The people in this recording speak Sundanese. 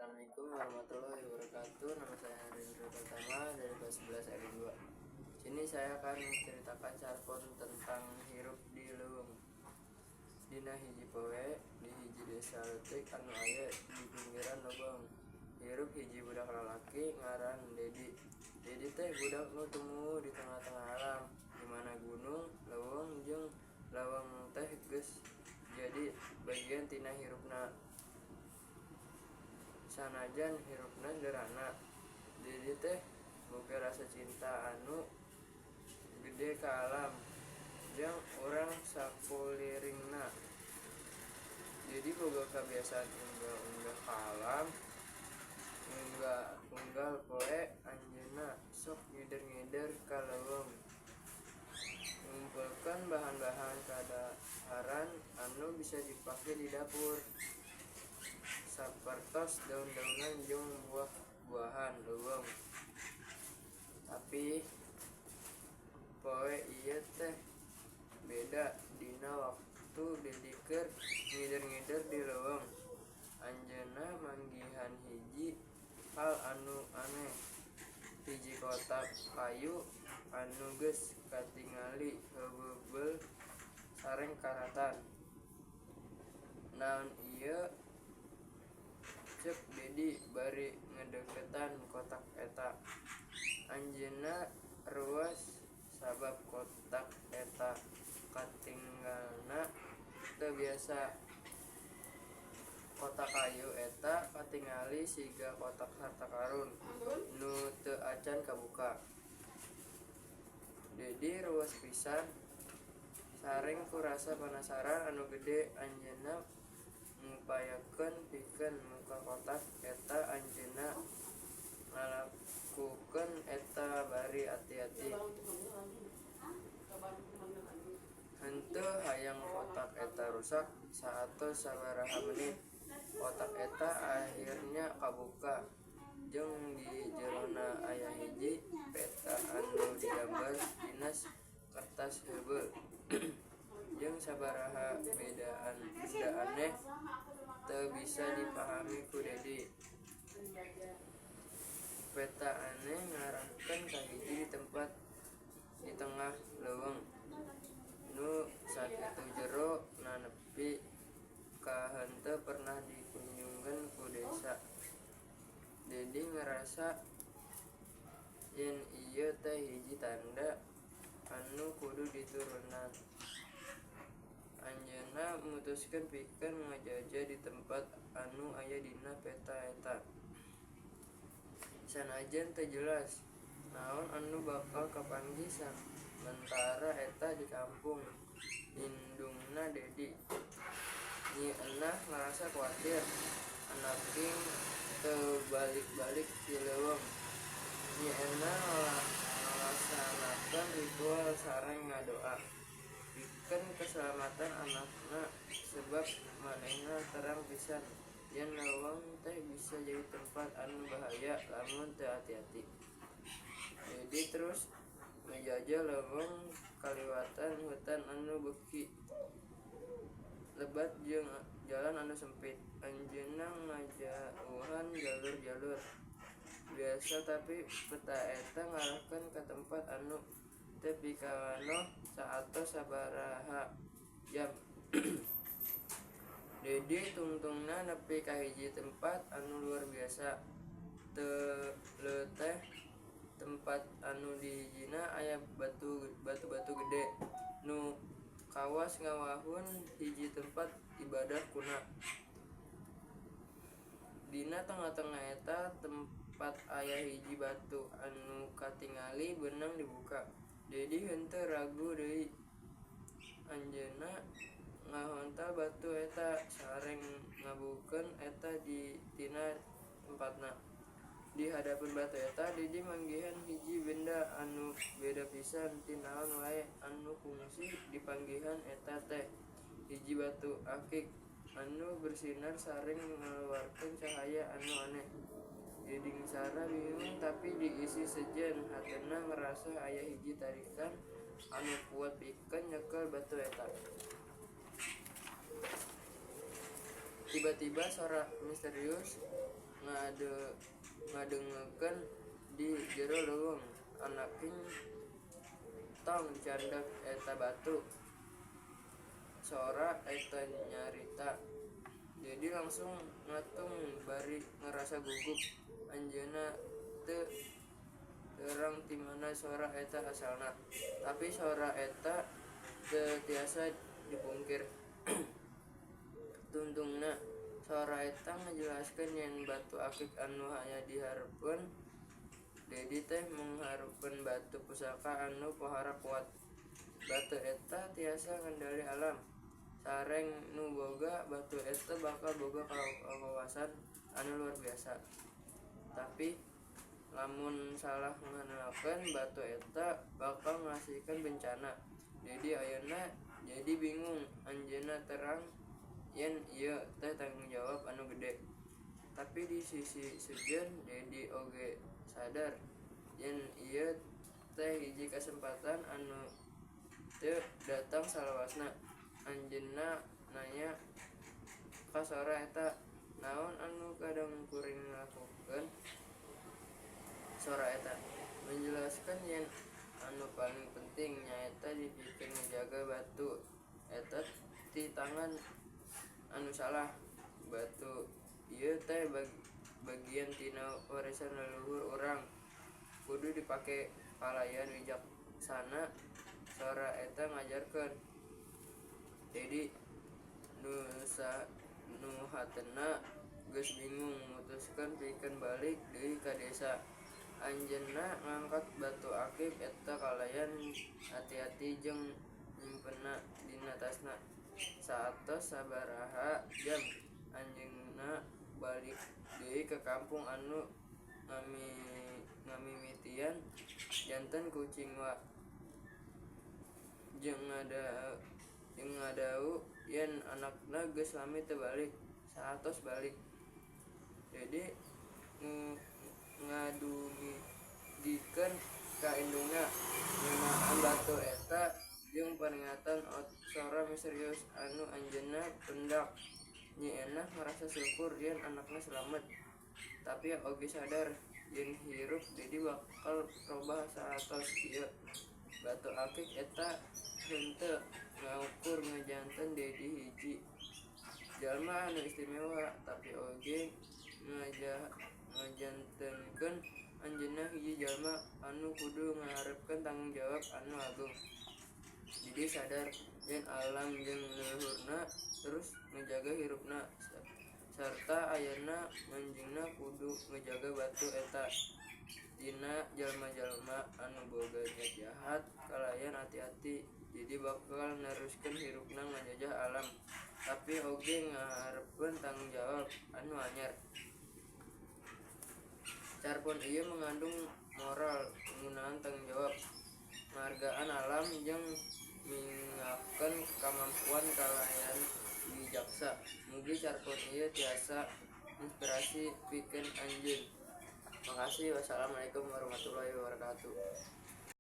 Assalamualaikum warahmatullahi wabarakatuh. Nama saya Harindra Pratama dari kelas 11 R2. Sini saya akan menceritakan carpon tentang hirup di leuweung. Dina hiji poe di hiji desa leutik anu aya di pinggiran leuweung, hirup hiji budak lalaki ngaran Dedi. Dedi teh budak nu tumuwuh di tengah-tengah alam, dimana gunung, leuweung jeung lawang teh geus jadi bagian tina hirupna. Sanajan hirupna sederhana, Dedi teh boga rasa cinta anu gede ka alam jeung urang sakuliringna. Dedi boga kabiasaan unggal-unggah ka alam. Unggal poe anjeunna sok ngider-ngider ka leuweung ngumpulkeun bahan-bahan kadaharan anu bisa dipake di dapur, sapertos daun-daunan jeung buah-buahan leuweung. Tapi poe ieu teh beda. Dina waktu Dedi keur ngider-ngider di leuweung, anjeunna manggihan hiji hal anu aneh: hiji kotak kayu anu geus katingali heubeul sareng karatan. "Naon ieu?" ceuk Dedi bari ngadeukeutan kotak eta. Anjeunna reuwas sabab kotak eta katingalna teu biasa. Kotak kayu eta katingali siga kotak harta karun nu teu acan kabuka. Dedi reuwas pisan. Sareng ku rasa panasaran anu gede, anjeunna ngupayakeun pikeun muka kotak eta. Anjeunna ngalakukeun eta bari ati-ati, henteu hayang kotak eta rusak. Saatos sabaraha menit, kotak eta ahirnya kabuka jeung di jerona aya hiji peta anu digambar dina kertas heubeul jeung sabaraha benda aneh teu bisa dipahami ku Dedi. Peta aneh ngarahkeun ka hiji tempat di tengah leuweung nu sakitu jero na nepi ka henteu pernah dikunjungan ku desa. Dedi ngarasa yen ieu teh hiji tanda anu kudu diturunan. Anjeunna mutuskeun pikeun ngajaja di tempat anu aya dina peta eta, sanajan teu jelas naon anu bakal kapanggih samentara eta di kampung indungna Dedi. Nyi Enah ngarasa kuatir anaking teu balik-balik ti leuweung. Nyi Enah ngalaksanakeun ritual sareng ngadoa pikeun keselamatan anakna, sebab manehna terang pisan yen leuweung teh bisa jadi tempat anu bahaya lamun teu ati-ati. Dedi terus ngajaja leuweung kaliwatan hutan anu beuki lebat jeung jalan anu sempit. Anjeunna ngajauhan jalur-jalur biasa, tapi peta eta ngarahkeun ka tempat anu teu pikawanoh. Saatos sabaraha jam, Dedi tungtungna nepi ka hiji tempat anu luar biasa leuteh, tempat anu di hijina aya batu-batu gede nu kawas ngawahun hiji tempat ibadah kuna. Dina tengah-tengah eta tempat aya hiji batu anu katingali beunang dibuka. Dedi henteu ragu deui. Anjeunna ngahontal batu eta sareng ngabukeun eta tina tempatna. Di hadapeun batu eta, Dedi manggihan hiji benda anu beda pisan ti naon wae anu kungsi dipanggihan. Eta teh hiji batu akik anu bersinar sareng ngaluarkeun cahaya anu aneh. Dedi ngarasa bingung tapi diisi sejen hatena ngarasa aya hiji tarikan anu kuat pikeun nyekel batu eta. Tiba-tiba sora misterius ngadengekeun di jero leuweung. "Anaking, tong dicandak eta batu," sora eta nyarita. Dedi langsung ngatung bari ngarasa gugup. Anjeunna teu terang ti mana sora eta asalna, tapi sora eta teu tiasa dipungkir. Tungtungna, sora eta ngajelaskeun yen batu akik anu aya di hareupeun Dedi teh mangrupakeun batu pusaka anu pohara kuat. Batu eta tiasa ngendali alam, sareng nu boga batu eta bakal boga kawasan anu luar biasa. Tapi lamun salah nggunakeun batu eta bakal ngasihkeun bencana. Dedi ayeuna jadi bingung. Anjeunna terang yen ieu teh tanggung jawab anu gede. Tapi di sisi sejen, Dedi oge sadar yen ieu teh hiji kasempatan anu teu datang salawasna. Anjeunna nanya ka sora eta, "Naon anu kedah kuring lakukeun?" Sora eta ngajelaskeun yen anu paling penting nyaeta dipikeun ngajaga batu eta ti tangan anu salah. Batu ieu teh bagian tina warisan leluhur urang, kudu dipake kalayan wijaksana, sora eta ngajarkeun. Dedi nu hatena geus bingung mutuskeun pikeun balik deui ka desa. Anjeunna ngangkat batu akik eta kalayan hati-hati jeung nyimpenna dina tasna. Saatos sabaraha jam, anjeunna balik deui ka kampung anu ngamimitian janten kuciwa jeung ngadau yen anakna geus lami teu balik. Saatos balik, Dedi ngadugikeun ka indungna ngeunaan batu eta jeung peringatan sora misterius anu anjeunna pendak. Nyi Enah ngarasa syukur yen anakna slamet, tapi oge sadar yen hirup Dedi bakal robah saatos ieu. Batu akik eta henteu ngaukur ngajanten Dedi hiji jalma anu istimewa, tapi oge ngajantenkeun anjeunna hiji jalma anu kudu ngaharepkeun tanggung jawab anu ageung. Dedi sadar yen alam jeung leluhurna terus ngajaga hirupna, sarta ayeuna anjeunna kudu ngajaga batu eta tina jalma-jalma anu boga niat jahat. Kalayan hati-hati, Dedi bakal neruskeun hirupna ngajajah alam, tapi oge ngaharepkeun tanggung jawab anu anyar. Carpon ieu mangandung moral ngeunaan tanggung jawab, ngahargaan alam jeung mingangkeun kamampuan kalayan wijaksa. Mugi carpon ieu tiasa nginspirasi pikeun anjeun. Makasih. Wassalamualaikum warahmatullahi wabarakatuh.